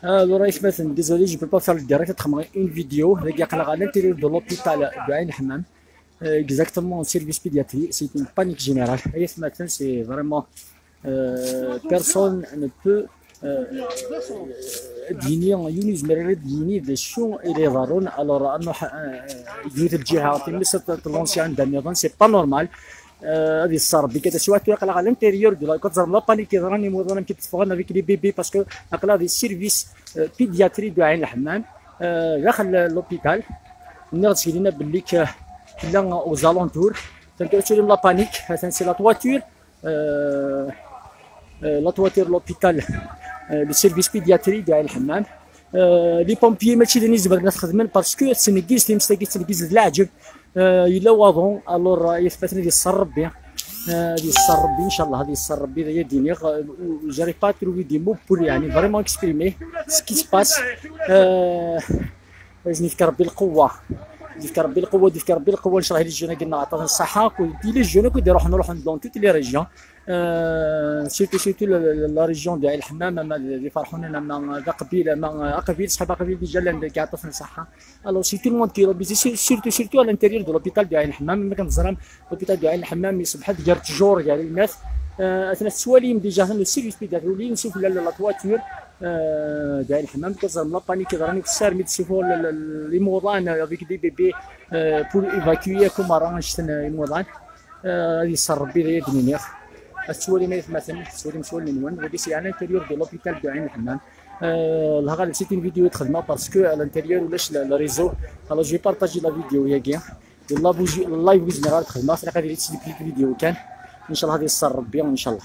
Alors مثلا désolé, je peux pas faire le direct, تخمم une vidéo هذاك يقلق à l'intérieur de l'hôpital de عين الحمام, exactement service pédiatrie. C'est une panique générale. Et ce matin, c'est vraiment personne ne peut ديني يونيز مرير ديني ذا شو الى ضرون. alors انه يوث الجهة تمس l'ancien عندنا, c'est pas normal. هذه الصار بك هذا سوا يقلق à l'intérieur de كتزرم la panique راني موضوع كيتفغن avec les bébés, parce que اقلا هذه service pédiatrie de عين الحمام داخل l'hôpital. نغ لنا باللي لا aux alentours تنتو la panique. c'est la toiture, la toiture l'hôpital, le service pédiatrie de عين الحمام. les pompiers ماشي اللي نزبر الناس خدمن parce que تسنكيز تيمستاكي تسنكيز العجب الا واضون. alors يثبتني ديال الصر ربي, ديال الصر ربي ان شاء الله, هذه الصر ربي هي ديني. j'arrive pas trouver des mots pour يعني vraiment exprimer ce qui se passe. لازم يفكر ربي القوه, يفكر ربي القوه, يفكر ربي القوة ان شاء الله. les jeunes قلنا عطانا الصحه, les jeunes كي نروح dans toutes les régions, surtout la région ديال الحمام ما اللي فرحونا ما قبيلة ما قبيل صحاب قبيل déjà اللي عطاتنا الصحه. alors c'est tout le monde qui est surtout à l'intérieur de l'hôpital ديال الحمام. ما كنتزرم l'hôpital ديال الحمام يصبح ديال تجور ديال الناس اثناء السواليم déjà le service pédiatrie نشوف la toiture ديال الحمام كتزرم la panique راني في السار مي تشوفوا les موضان avec des bébés pour évacuer كوما راه نشتن موضان. هذه صار ربي يا دنيا السوالي ما مثلا السوالي مسؤول من وين غادي c'est à l'intérieur de l'hôpital de عين الحمام. الغالب c'est une vidéo تخدمها parce que à l'intérieur ولاش le réseau. alors j'ai partagé la vidéo يا كاع ال live général تخدمها في غادي تسيدي فيديو كان ان شاء الله هذه الصار ربي ان شاء الله.